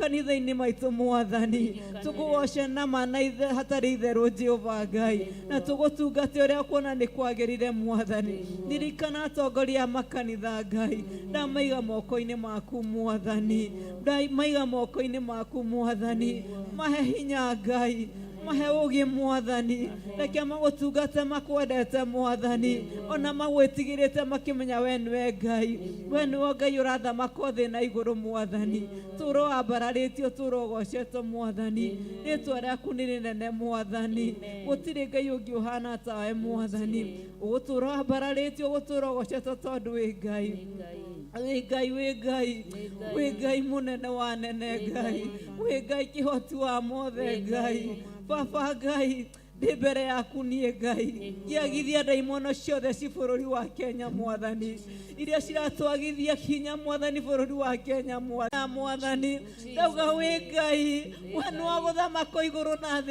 Makanitha-inĩ maitũ, Mwathani, tũkũgoce na ma na hatarĩ itherũ, Jehova Ngai, na tũgũtungate ũrĩa kuona nĩ kwagĩrĩire, Mwathani. Ririkana atongoria a makanitha, Ngai, ndamaiga moko-inĩ maku, Mwathani, ndamaiga moko-inĩ maku, Mwathani. Mahe hinya, Ngai, mahe ũgĩ, Mwathani. Reke magũtungate makwendete, Mwathani, ona magwĩtigĩrĩte, makĩmenya we nĩwe Ngai, we nĩwe Ngai ũrathamaka thĩ na igũrũ. Mwathani, tũro wambararĩtio, tũro ũgocetwo, Mwathani. Rĩtwa rĩaku nĩ rĩnene, Mwathani. Gũtirĩ Ngai ũngĩ ũhana tawe, Mwathani. Ũgũtũra wambararĩtio, ũgũtũra ũgocetwo, tondũ wĩ Ngai, wĩ Ngai, wĩ Ngai, wĩ Ngai mũnene wa nene, Ngai, wĩ Ngai kĩhoti wa mothe. Ngai Baba, Ngai, ndĩ mbere yaku niĩ, Ngai, ngĩagithia ndaimono ciothe ci bũrũri wa Kenya, Mwathani, iria ciratwagithia hinya, Mwathani, bũrũri wa Kenya. Mwathani, ndauga wĩ Ngai, we nĩ wa gũthamaka igũrũ na thĩ.